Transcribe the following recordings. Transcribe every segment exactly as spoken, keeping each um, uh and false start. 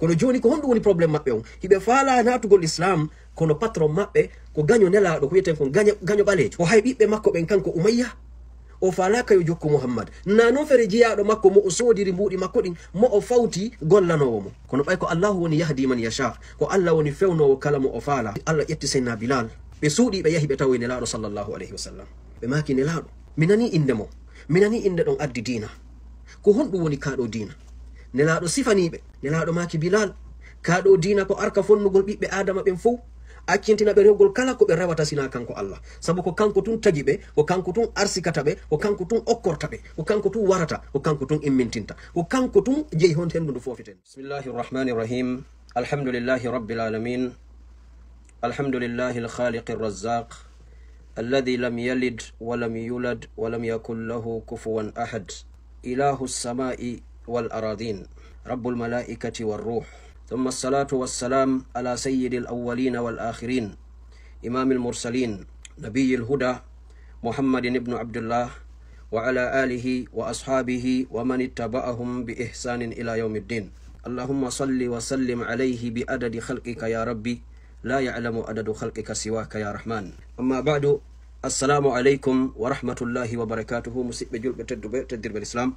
Kono jooni ko honɗum woni problème maɓɓe on? Hiɓe faalaa naatugol Islaam, kono patron maɓɓe ko gaño nelaaɗo, ko wi'eten kon gaño, gaño ɓaleejo. Ko hay ɓiɓɓe makko ɓen, kanko Umayya, o faalaaka yo jokku Muhammad. Naa non fere jiyaaɗo makko mo o soodiri mbuuɗi makko ɗin, mo o fawti gollanoowo mo. Kono ɓay ko Allaahu woni yahdi man yasha, ko Alla woni fewnoowo kala mo o faalaa. Alla ƴetti Seydina Bilal, ɓe suuɗii ɓe yahi ɓe tawoyi Nelaaɗo sallallahu alayhi wa sallam. Ɓe maaki Nelaaɗo, mi nanii innde mon, mi nanii innde ɗon addi diina. Ko honɗum woni kaa ɗoo diina? Nelaaɗo sifanii ɓe. Nelaaɗo maaki Bilal, kaa ɗoo diina ko arka fonnugol ɓiɓɓe Aadama ɓen fow, accintina ɓe rewgol kala ko ɓe rewata sinaa kanko Alla. Sabu ko kanko tun tagi ɓe, ko kanko tun arsikata ɓe, ko kanko tun okkorta ɓe, ko kanko tun warata, ko kanko tun immintinta, ko kanko tun jeyi hon henndu ndu foofiten. بسم الله الرحمن الرحيم. الحمد لله رب العالمين. الحمد لله الخالق الرزاق الذي لم يلد ولم يولد ولم يكن له كفوا أحد. إله السماء والأراضين، رب الملائكة والروح. ثم الصلاة والسلام على سيد الأولين والآخرين، إمام المرسلين، نبي الهدى، محمد بن عبد الله، وعلى آله وأصحابه ومن اتبعهم بإحسان إلى يوم الدين. اللهم صل وسلم عليه بعدد خلقك يا ربي، لا يعلم عدد خلقك سواك يا رحمن. أما بعد، السلام عليكم ورحمة الله وبركاته. Musiɓɓe julɓe tedduɓe, teddirɓe Lislaam.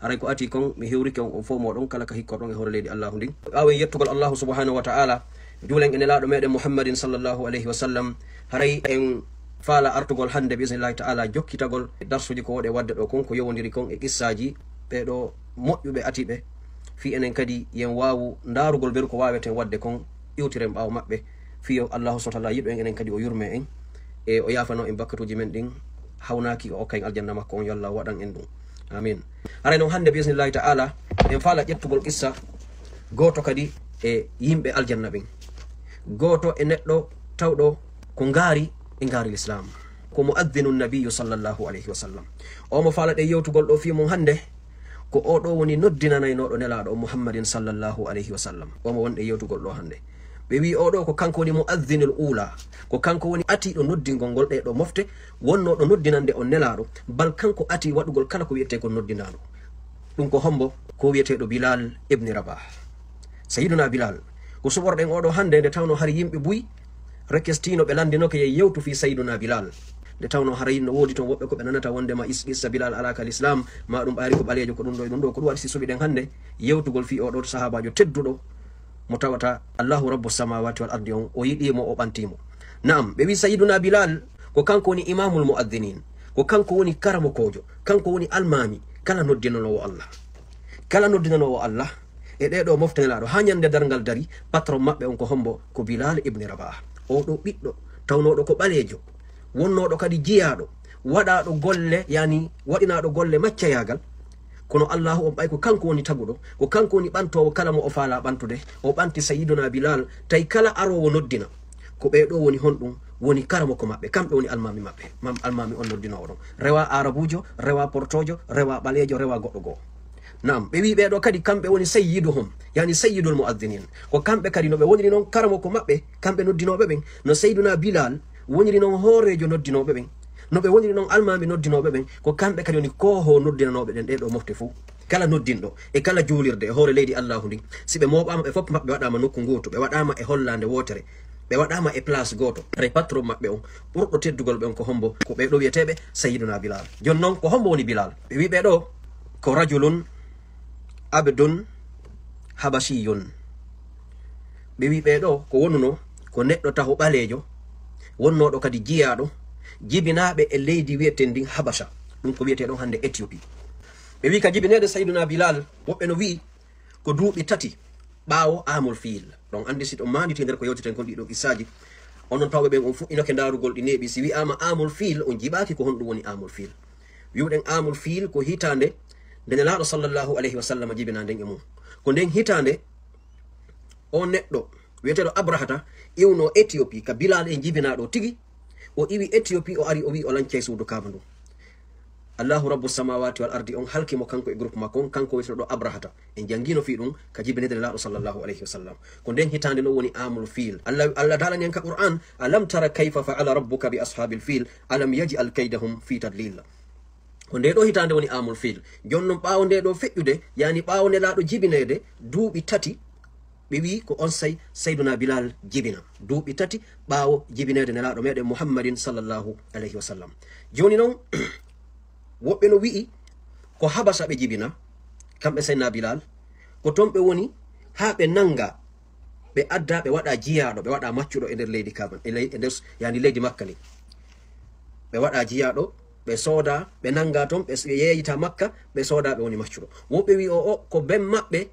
Haray ko adii kon, mi hewrike on, on fow mooɗon, kala ka hikkorɗon e hoore leydi Allaahu ndin. Ɓaawo en yettugol Allaahu subhaanahu wa ta'aalaa, juulen e Nelaaɗo meɗen Muhammadin sallallahu alayhi wa sallam, haray en faala artugol hannde, bi iznillaahi ta'aalaa, jokkitagol darsuuji ko wooɗi e waɗde ɗoo kon, ko yowondiri kon e qissaaji ɓee ɗoo moƴƴuɓe atiiɓe, fii enen kadi yen waawu ndaarugol beru ko waaweten waɗde kon, iwtiren ɓaawo maɓɓe, fii yo Allaahu subhaanahu wa ta'aalaa yiɗu en, enen kadi o yurmee en, e o yaafanoo en bakkatuuji men ɗin, hawnaaki o okka en aljanna makko on, yo Allaahu waɗan en ɗum. Amiin. Haray non hannde, bi iznillaahi ta'aalaa, en faala ƴettugol qissa gooto kadi e yimɓe aljanna ɓen. Gooto e neɗɗo tawɗo ko ngaari e ngaari Lislaam. Ko mu'adhdhinu nabiyyu sallallahu alayhi wa sallam. O mo faalaɗen yewtugol ɗoo fii mun hannde, ko oo ɗoo woni noddinanaynooɗo Nelaaɗo on Muhammadin sallallahu alayhi wa sallam. O mo wonɗen yewtugol ɗoo hannde. Ɓe wi'i oo ɗoo ko kanko woni mu'adhdhinul uulaa, ko kanko woni atiiɗo noddingol ngol ɗee ɗoo mofte, wonnooɗo noddinande on Nelaaɗo, bal kanko atii waɗugol kala ko wi'etee ko noddinaaɗo. Ɗum ko hombo? Ko wi'eteeɗo Bilal ibni Rabah. Sayyiduna Bilal, ko suɓorɗen oo ɗoo hannde, nde tawnoo hari yimɓe buy rekestiino, ɓe lanndinoke yo yewtu fii Sayyiduna Bilal. Nde tawnoo haray no woodi ton woɓɓe ko ɓe nanata wondema is-, qissa Bilal alaa ka Lislaam, maa ɗum ɓaari ko ɓaleejo, ko ɗum ɗoo e ɗum ɗoo. Ko ɗum waɗi si suɓiɗen hannde yewtugol fii oo ɗoo sahaabaajo tedduɗo mo tawata Allahu Rabbu samaawaati wal ardi on, o yiɗii mo, o ɓantii mo. Na'am, ɓe wi'i Sayyiduna Bilal ko kanko woni imaamul mu'adhdhiniin, ko kanko woni karamokoojo, kanko woni almaami kala noddinanoowo Allah. Kala noddinanoowo Allah e ɗee ɗoo mofte Nelaaɗo, haa ñannde darngal dari, patron maɓɓe on ko hombo? Ko Bilal ibni Rabah. Oo ɗoo ɓiɗɗo tawnooɗo ko ɓaleejo, wonnooɗo kadi jiyaaɗo, waɗaaɗo golle, yani waɗinaaɗo golle maccayaagal, kono Allaahu on ɓay ko kanko woni taguɗo, ko kanko woni ɓantoowo kala mo o faalaa ɓantude, o ɓanti Sayyiduna Bilal, tawi kala aroowo noddina, ko ɓee ɗoo woni honɗum? Woni karamoko maɓɓe, kamɓe woni almaami maɓɓe, mam-, almaami on noddinoowo ɗon. Rewa Aarabuujo, rewa Portoojo, rewa ɓaleejo, rewa goɗɗo goo. Naam, ɓe wi'i ɓee ɗoo kadi kamɓe woni sayyiduhum, yani sayyidul mu'adhdhiniin. Ko kamɓe kadi no ɓe woniri non karamoko maɓɓe, kamɓe noddinooɓe ɓen, no Sayyiduna Bilal woniri non hooreejo noddinooɓe ɓen, no ɓe woniri non almaami noddinooɓe ɓen, ko kamɓe kadi woni koohoo noddinanooɓe ɗen ɗee ɗoo mofte fow. Kala noddinɗo e kala juulirde e hoore leydi Allaahu ndin, si ɓe mooɓaama, ɓe fof maɓɓe waɗaama nokku ngootu, ɓe waɗaama e hollaande wootere, ɓe waɗaama e place gooto, haray patron maɓɓe on ɓurɗo teddugol ɓe on ko hombo? Ko ɓee ɗoo wi'eteeɓe Sayyiduna Bilal. Jooni non, ko hombo woni Bilal? Ɓe wi'i ɓee ɗoo ko rajulun abdun habashiyun. Ɓe wi'i ɓee ɗoo ko wonunoo ko neɗɗo taho ɓaleejo, wonnooɗo kadi jiyaaɗo, jibinaaɓe e leydi wi'eten ndin Habasha. Ɗum ko wi'etee ɗon hannde Éthiopie. Ɓe wi'i ka jibineede Sayyiduna Bilal, woɓɓe no wi'i ko duuɓi tati ɓaawo Aamul Fiil. Ɗon anndi si ɗon maanditi nder ko yewteten kon ɗii ɗoo qissaaji. Onon tawɓe ɓen on fuɗɗinoke ndaarugol ɗi neeɓi. Si wi'aama Aamul Fiil, on jiɓaaki ko honɗum woni Aamul Fiil. Wi'uɗen Aamul Fiil ko hitaande nde Nelaaɗo sallallahu alayhi wa sallam jibinaa nden e mum. Ko nden hitaande on neɗɗo wi'eteeɗo Abrahata iwnoo Éthiopie ka Bilal en jibinaa ɗoo tigi. O iwi Éthiopie, o ari, o wi'i o lancay suudu Kaaba ndun. Allahu Rabbu samawati wal ardi on halki mo kanko e groupe makko on, kanko wiyeteno ɗo Abrahata. En jangino fii ɗum ka jibinede Nelaaɗo sallallahu alayhi wa sallam. Ko nden hitaande non woni Aamul Fiil. Allah, Allah daalani en ka Qur'an, "Alam tara kayfa fa'ala rabbuka bi ashaabil fiil, alam yaj'al kaydahum fi tadlil." Ko nde ɗo hitaande woni Aamul Fiil. Jon non ɓaawo nde ɗo feƴƴude, yani ɓaawo Nelaaɗo jibineede duuɓi tati, Ɓe wi'i ko onsay Sayyiduna Bilal jibina, duuɓi tati ɓaawo jibineede Nelaaɗo meɗen Muhammadin sallallahu alayhi wa sallam. Jooni non, woɓɓe no wi'i ko Habasa ɓe jibina, kamɓe Sayyidina Bilal, ko ton ɓe woni haa ɓe nanga, ɓe adda, ɓe waɗa jiyaaɗo, ɓe waɗa maccuɗo e nder leydi Kaaba, e ley-, e nder, yani leydi Makka ndin. Ɓe waɗa jiyaaɗo, ɓe sooda, ɓe nanga ton, ɓe s-, ɓe yeeyita Makka, ɓe sooda, ɓe woni maccuɗo. Woɓɓe wi'i o, o, ko ben maɓɓe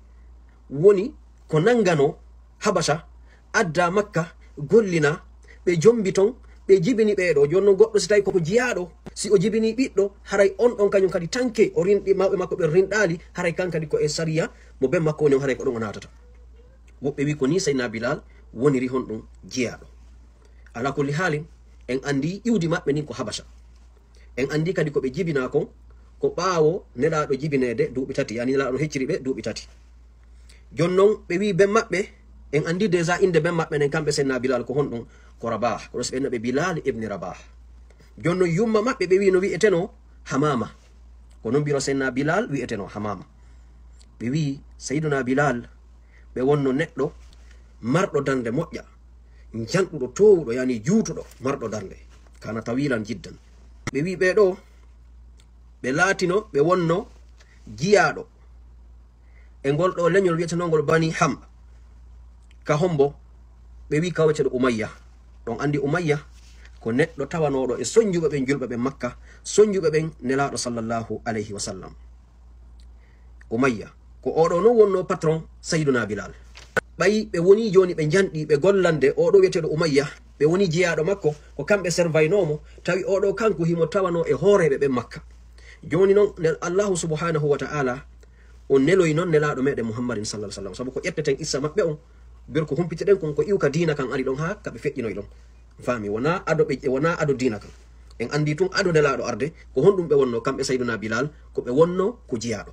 woni ko nangano Habasa, adda Makka, gollina, ɓe jombi ton, ɓe jibini ɓee ɗoo. Jooni non goɗɗo si tawi ko jiyaaɗo, si o jibini ɓiɗɗo, haray on ɗon kañum kadi tanke o rinɗi, mawɓe makko ɓen rinɗaali, haray kan kadi ko e sariya mo ben makko woni on, haray ko ɗon o naatata. Woɓɓe wi'i ko nii Sayyidina Bilal woniri honɗum jiyaaɗo. Ala kulli haalin, en anndi iwdi maɓɓe ndin ko Habasa. En anndi kadi ko ɓe jibinaa kon, ko ɓaawo Nelaaɗo jibineede duuɓi tati, yani Nelaaɗo no hecciri ɓe duuɓi tati. Jooni non ɓe wi'i ben maɓɓe, en anndi déjà innde ben maɓɓe nden, kamɓe Sayyidina Bilal ko honɗum, ko Rabah, kono si ɓe inna ɓe Bilal ibn Rabah. Jooni non yumma maɓɓe ɓe wi'i no wi'etenoo Hamama. Ko non biro Sayyidina Bilal wi'etenoo Hamama. Ɓe wi'i Sayyiduna Bilal ɓe wonno neɗɗo marɗo darnde moƴƴa, njanɗuɗo, toowuɗo, yani juutuɗo, marɗo darnde. Kana tawilan jiddan. Ɓe wi'i ɓee ɗoo, ɓe laatino, ɓe wonno jiyaaɗo e ngol ɗoo leñol wi'etenoongol Bani Ham. Ka hombo? Ɓe wi'i ka wi'eteɗo Umayya. Ɗon anndi Umayya ko neɗɗo tawanooɗo e sonjuɓe ɓen julɓe ɓen Makka, sonjuɓe ɓen Nelaaɗo sallallahu alayhi wa sallam. Umayya, ko oo ɗoo non wonnoo patron Sayyiduna Bilal. Ɓay ɓe wonii jooni ɓe njanɗii ɓe gollande oo ɗoo wi'eteeɗo Umayya, ɓe wonii jiyaaɗo makko, ko kamɓe servaynoo mo, tawi oo ɗoo kanko himo tawanoo e hooreeɓe ɓen Makka. Jooni non, nel-, Allahu subhanahu wa ta'ala o neloyi non Nelaaɗo meɗen Muhammadin sallallahu alaihi wasallam. Sabu ko ƴetteten issa maɓɓe on, nder ko humpitiɗen kon, ko iwka diina kan ari ɗon haa ka ɓe feƴƴinoyi ɗon. Faami, wonaa ado ɓe, wonaa ado diina kan. En anndi tun ado Nelaaɗo arde, ko honɗum ɓe wonnoo, kamɓe Sayyiduna Bilal, ko ɓe wonnoo ko jiyaaɗo.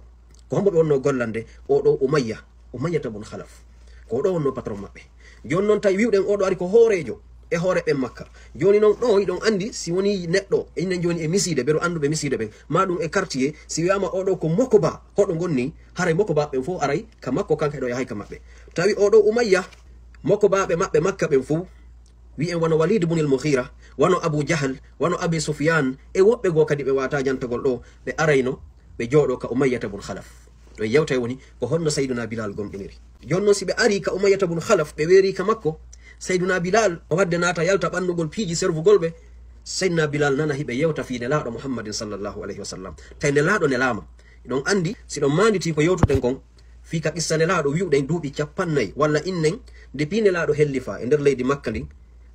Ko hombo ɓe wonnoo gollande? Oo ɗoo Umayya, Umayyata bun Khalaf. Ko oo ɗoo wonnoo patron maɓɓe. Jooni non tawi wi'uɗen oo ɗoo ari ko hooreejo e hoore ɓen Makka. Jooni non ɗoo hiɗon anndi si wonii neɗɗo, enen jooni e misiide, ɓe ɗoo annduɓe misiide ɓen, maa ɗum e quartier, si wi'aama oo ɗoo ko Mokoba, hoɗo ngonni, haray Mokoba ɓen fow aray ka makko, kanko hiɗo yahay ka maɓɓe. Tawi oo ɗoo Umayya, Mokobaaɓe maɓɓe Makka ɓen fow, wi'en wano Walid ibn al-Mughira, wano Abu Jahal, wano Abi Sufyan, e woɓɓe goo kadi ɓe waawataa jantagol ɗoo, ɓe arayno, ɓe jooɗoo ka Umayyata bun Khalaf. Ɗon yewtay woni ko honno Sayyiduna Bilal gomɗiniri. Jooni non si ɓe arii ka Umayyata bun Khalaf, ɓe weerii ka makko, Sayyiduna Bilal, o wadde naata yalta ɓannugol piiji servugol ɓe, Sayyiduna Bilal nana hiɓe yewta fii Nelaaɗo Muhammadin sallallahu alayhi wa sallam. Tawi Nelaaɗo nelaama. Hiɗon anndi, si ɗon maanditii ko yewtuɗen kon, fii ka qissa Nelaaɗo wi'uɗen duuɓi cappannayi walla innen, depuis Nelaaɗo hellifaa e nder leydi Makka ndin,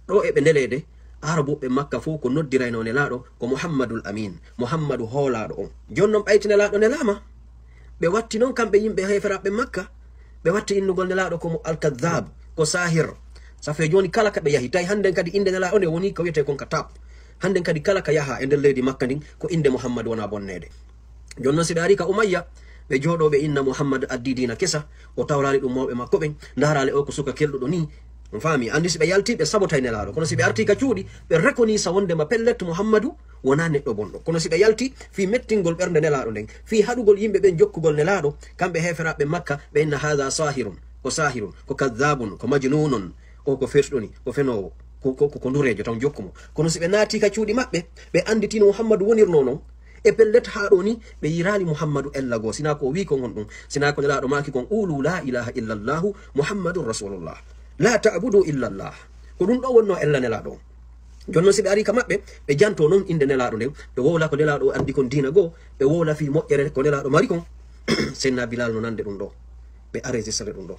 ɗoo e ɓe neleede, Arabuɓe Makka fow ko noddiraynoo Nelaaɗo ko Muhammadul Amin, Muhammadu hoolaaɗo on. Jooni non ɓayti Nelaaɗo nelaama, ɓe watti non kamɓe yimɓe heeferaaɓe Makka, ɓe watti innugol Nelaaɗo ko mo Al-Kadhdhab, ko saahir. Ça fait jooni kala ka ɓe yahi, tawi hannden kadi innde Nelaaɗo nde woni ko wi'etee kon ka taab. Hannden kadi kala ka yahaa e nder leydi Makka ndin, ko innde Muhammadu wonaa bonneede. Jooni non si ɓe arii ka Umayya, ɓe jooɗoo ɓe inna Muhammad addii diina kesa, o tawraali ɗum mawɓe makko ɓen, ndaaraale oo ko suka kelɗuɗo nii. On faami? Anndi si ɓe yaltii, ɓe sabotay Nelaaɗo. Kono si ɓe artii ka cuuɗi, ɓe rekonii sa wonndema pellet Muhammadu wonaa neɗɗo bonɗo. Kono si ɓe yaltii, fii mettingol ɓernde Nelaaɗo nden, fii haɗugol yimɓe ɓen jokkugol Nelaaɗo, kamɓe heeferaaɓe Makka, ɓe inna, "Haadha saahirun, ko saahirun, ko kadhaabun, ko majnuunun, o ko fersuɗo nii, ko fenoowo, ko, ko, ko, ko ndureejo tan jokku mo." Kono si ɓe naatii ka cuuɗi maɓɓe, ɓe annditino Muhammadu wonirnoo non, e pellet, haa ɗoo nii, ɓe yiiraali Muhammadu ella goo, sinaa ko o wi'i kon honɗum, sinaa ko Nelaaɗo maaki kon, "Quulu laa ilaaha illa Allaahu Muhammadun Rasuulullah. Laa ta'budu illa Allaah." Ko ɗum ɗoo wonnoo ella Nelaaɗo on. Jooni non, si ɓe arii ka maɓɓe, ɓe jantoo non innde Nelaaɗo nden, ɓe wowla ko Nelaaɗo o addi kon diina goo, ɓe wowla fii moƴƴere ko Nelaaɗo mari kon. Seydina Bilal no nande ɗum ɗoo. Ɓe enregistré ɗum ɗoo.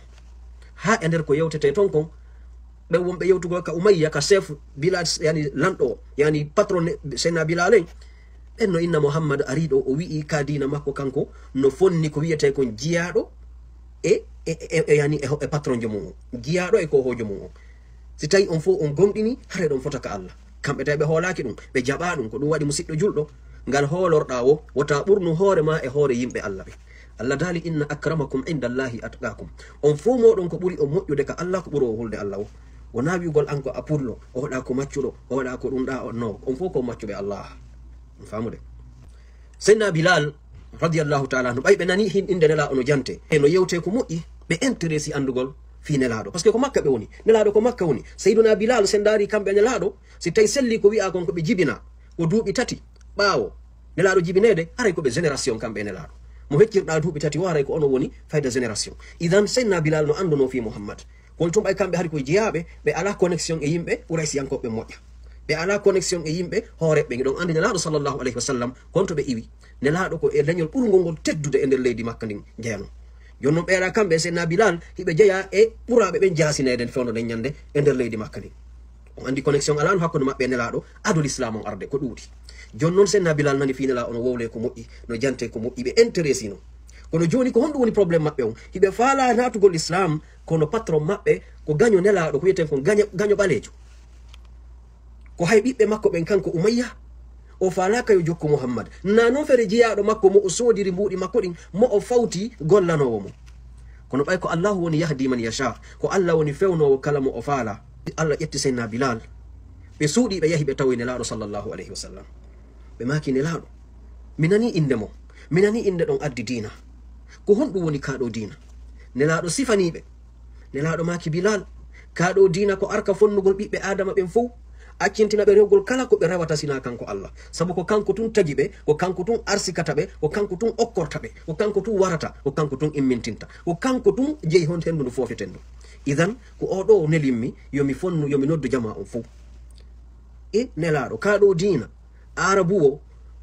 Haa e nder ko yewtetee ton kon, ɓen wonɓe yewtugol ka Umayya, ka chef village, yani lanɗo, yani patron Seydina Bilal en, ɓen no inna Muhammad arii ɗoo, o wi'i ka diina makko kanko, no fonni ko wi'etee kon jiyaaɗo e, e, e, e, yani e, e patronjo mum on. Jiyaaɗo e koohoojo mum on. Si tawi on fow on gomɗini, haray ɗon fota ka Allah. Kamɓe tawi ɓe hoolaaki ɗum, ɓe jaɓaa ɗum, ko ɗum waɗi musiɗɗo julɗo, ngal hoolorɗaa woo, wota ɓurnu hoore maa e hoore yimɓe Allah ɓen. Allah daali, "Inna akramakum inda Allahi atqakum." On fow mooɗon ko ɓuri on moƴƴude ka Allah ko ɓuroowo hulde Allah woo. Wonaa wi'ugol an ko a pullo, o waɗa ko maccuɗo, o waɗa ko ɗum ɗaa, on no. On fow ko maccuɓe Allah. On faamude? Seydina Bilal, radiyallahu ta'ala anhu, ɓay ɓe nanii hin innde Nelaaɗo no jante, e no yewtee ko moƴƴi, ɓe intéressé anndugol fii Nelaaɗo. Parce que ko Makka ɓe woni. Nelaaɗo ko Makka woni. Seydunaa Bilaal, si en ndaari kamɓe e Nelaaɗo, si tawi sellii ko wi'aa kon ko ɓe jibinaa, ko duuɓi tati ɓaawo Nelaaɗo jibineede, haray ko ɓe génération kamɓe e Nelaaɗo. Mo heccirɗaa duuɓi tati o, haray ko ono woni fayda génération. Idan, Seydunaa Bilaal no anndunoo fii Muhammad. Kono tun ɓay kamɓe hari ko jiyaaɓe, ɓe alaa connexion e yimɓe Quraysiyankooɓe moƴƴa. Ɓe alaa connexion e yimɓe hooreeɓe. Hiɗon anndi Nelaaɗo sallallahu alayhi wa sallam, kon to ɓe iwi. Nelaaɗo ko e leñol ɓurngol ngol teddude e nder leydi Makka ndin jeyanoo. Jooni non ɓeeɗa kamɓe e Seydina Bilal hiɓe jeyaa e ɓuraaɓe ɓen jaasineede fewndo nden ñande e nder leydi Makka ndin. On anndi connexion alaano hakkunde maɓɓe e Nelaaɗo ado Lislaam on arde ko ɗuuɗi. Jooni non Seydina Bilal nani fii Nelaaɗo no wowlee ko moƴƴi, no jantee ko moƴƴi, ɓe intéressino. Kono jooni ko honɗum woni problème maɓɓe on? Hiɓe faalaa naatugol Lislaam, kono patron maɓɓe ko gaño Nelaaɗo, ko wi'eten kon gaño, gaño ɓaleejo. Ko hay ɓiɓɓe makko ɓen, kanko Umayya, o faalaaka yo jokku Muhammad. Naa non feere jiyaaɗo makko mo o soodiri mbuuɗi makko ɗin, mo o fawti gollanoowo mo. Kono ɓay ko Allaahu woni yahdi man yasha, ko Alla woni fewnoowo kala mo o faalaa. Alla ƴetti Seydina Bilal, ɓe suuɗii, ɓe yahi, ɓe tawoyi Nelaaɗo sallallahu alayhi wa sallam. Ɓe maaki Nelaaɗo, mi nanii innde mon, mi nanii innde ɗon addi diina. Ko honɗum woni kaa ɗoo diina? Nelaaɗo sifanii ɓe. Nelaaɗo maaki Bilal, kaa ɗoo diina ko arka fonnugol ɓiɓɓe Aadama ɓen fow, accintina ɓe rewgol kala ko ɓe rewata sinaa kanko Alla. Sabu ko kanko tun tagi ɓe, ko kanko tun arsikata ɓe, ko kanko tun okkorta ɓe, ko kanko tun warata, ko kanko tun immintinta, ko kanko tun jeyi hon henndu ndu foofeten ndu. Idan, ko oo ɗoo nelimmi, yo mi fonnu, yo mi noddu jamaa on fow. E Nelaaɗo, kaa ɗoo diina, Aarabu o,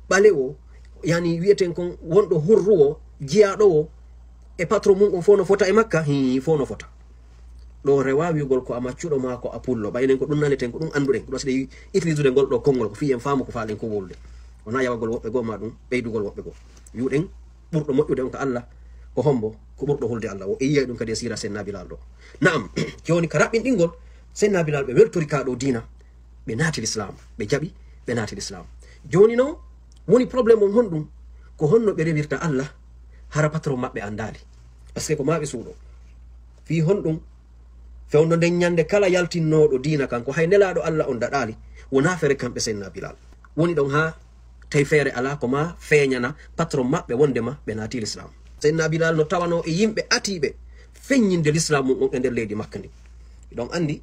ɓalewo, yani wi'eten kon wonɗo hurru o, jiyaaɗo o, e patron mun on fow no fota e makka? Hii, fow no fota. Ɗoo rewaa wi'ugol ko a maccuɗo maa ko a pullo. Ɓay enen ko ɗum naneten, ko ɗum annduɗen, ko ɗum si ɗe utilisde ngol ɗoo konngol, ko fii en faamu ko faalen ko wowlude. Wonaa yawagol woɓɓe goo maa ɗum ɓeydugol woɓɓe goo. Wi'uɗen ɓurɗo moƴƴude on ka Alla ko hombo? Ko ɓurɗo hulde Alla. O e yi'ay ɗum kadi e siira Seydina Bilal ɗoo. Na'am, jooni ka raɓɓinɗingol, Seydina Bilal ɓe weltori kaa ɗoo diina. Ɓe naati Lislaam, ɓe jaɓi, ɓe naati Lislaam. Jooni non, woni problème on honɗum? Ko honno ɓe rewirta Alla, hara patron maɓɓe anndaali? Parce que ko maa ɓe suuɗoo. Fii honɗum? Fewndo nden ñande kala yaltinnooɗo diina kan, ko hay Nelaaɗo Alla on daɗaali, wonaa feere kamɓe Seydina Bilal. Woni ɗon haa tawi feere alaa, ko maa feeñana patron maɓɓe wondema ɓe naati Lislaam. Seydina Bilal no tawanoo e yimɓe atiiɓe feññinde Lislaam mum on e nder leydi Makka ndin. Hiɗon anndi,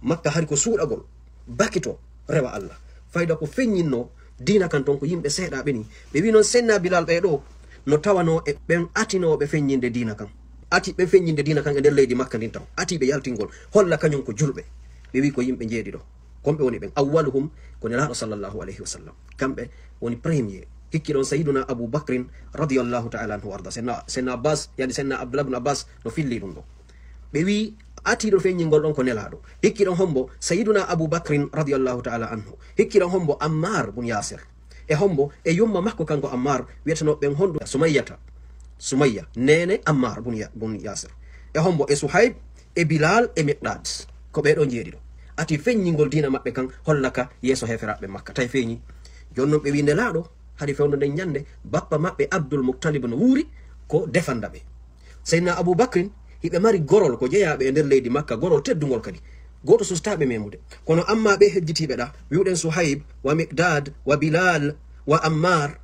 Makka hari ko suuɗagol. Bakito, rewa Alla. Fayda ko feññinnoo diina kan ton ko yimɓe seeɗaaɓe nii. Ɓe wi'i non Seydina Bilal ɓee ɗoo no tawanoo e ɓen atinooɓe feññinde diina kan. Ati ɓe feññinde diina kan e nder leydi Makka ndin taw. Ati ɓe yaltingol. Holla kañum ko julɓe. Ɓe wi'i ko yimɓe njeeɗiɗo. Kon ɓe woni ɓen. Awwaluhum ko Nelaaɗo sallallahu alayhi wa sallam. Kamɓe woni premier. Hikki ɗon Sayyiduna Abu Bakrin radiyallahu ta'ala anhu warda. Seydina, Seydina Abbas, yani Seydina Abdullah ibn Abbas no filli ɗum ɗo. Ɓe wi'i, atiiɗo feññingol ɗon ko Nelaaɗo. Hikki ɗon hombo? Sayyiduna Abu Bakrin radiyallahu ta'ala anhu. Hikki ɗon hombo? Ammar bun Yasir. E hombo? E yumma makko kanko Ammar, wi'etenoo ɓen honɗum? Sumayyata. Sumayya, neene Ammar bun Ya-, bun Yasir. E hombo? E Suhayb, e Bilal, e Miqdad. Ko ɓee ɗoo njeeɗiɗo. Ati feññingol diina maɓɓe kan hollaka yeeso heeferaaɓe Makka. Tawi feeñi. Jooni non ɓe wi'i Nelaaɗo, hari fewndo nden ñande, bappa maɓɓe Abdul Muttalib no wuuri, ko defanda ɓe. Seydina Abu Bakrin, hiɓe mari gorol ko jeyaaɓe e nder leydi Makka, gorol teddungol kadi. Gooto sustaaɓe memude. Kono amma ɓe hejjitiiɓe ɗa, wi'uɗen Suhayb, wa Miqdad, wa Bilal, wa Ammar,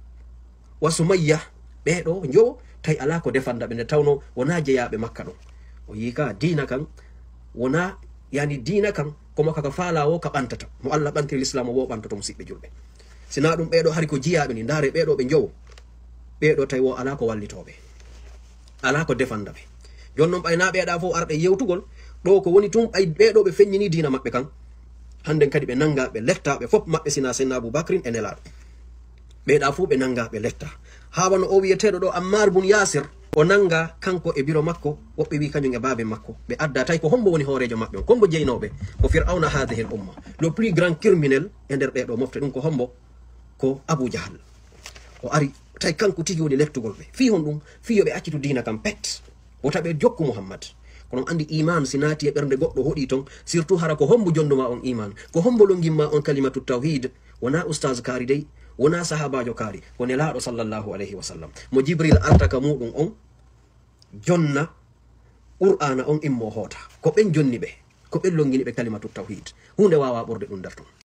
wa Sumayya, ɓee ɗoo njowo, tawi alaa ko defanda ɓe nde tawnoo wonaa jeyaaɓe Makka ɗon. O yi'i ka diina kan, wonaa, yani diina kan, ko mo kaka faalaa woo ka ɓantata. Mo Alla ɓantiri Lislaamu woo ɓantoto musiɓɓe julɓe. Sinaa ɗum ɓee ɗoo hari ko jiyaaɓe ni, ndaare ɓee ɗoo ɓe njowo. Ɓee ɗoo tawi woo alaa ko wallitoo ɓe. Alaa ko defanda ɓe. Jooni non ɓay naa ɓee ɗaa fow arɗe yewtugol, ɗoo ko woni tun ɓay ɓee ɗoo ɓe feññinii diina maɓɓe kan. Hannden kadi ɓe nanngaa, ɓe lettaa, ɓe fof maɓɓe sinaa Seydina Abu Bakrin e Nelaaɗo. Ɓee ɗaa fow ɓe nanngaa, ɓe lettaa. Haa wano o wi'eteeɗo ɗoo Ammar bun Yasir, o nanngaa kanko e biro makko, woɓɓe wi'i kañum e baaben makko. Ɓe addaa tawi ko hombo woni hooreejo maɓɓe on, ko hombo jeynoo ɓe? Ko Fir'awna hadihil umma, le plus grand criminel e nder ɗee ɗoo mofte, ɗum ko hombo? Ko Abu Jahal. O ari, tawi kanko tigi woni lettugol ɓe. Fii honɗum? Fii yo ɓe accitu diina kan pet. Wota ɓe jokku Muhammad. Kono on anndi iimaan si naati e ɓernde goɗɗo hoɗii ton, surtout hara ko hombo jonndu maa on iimaan, ko hombo lonngi maa on kalimatu tawhid, wonaa ustaaz kaari dey, wonaa sahaabaajo kaari, ko Nelaaɗo sallallahu alayhi wa sallam. Mo Jibril arta ka muuɗum on, jonna Qur'aana on immoo hoota. Ko ɓen jonni ɓe, ko ɓen lonngini ɓe kalimatu tawhid. Huunde waawaa ɓurde ɗum nder ton.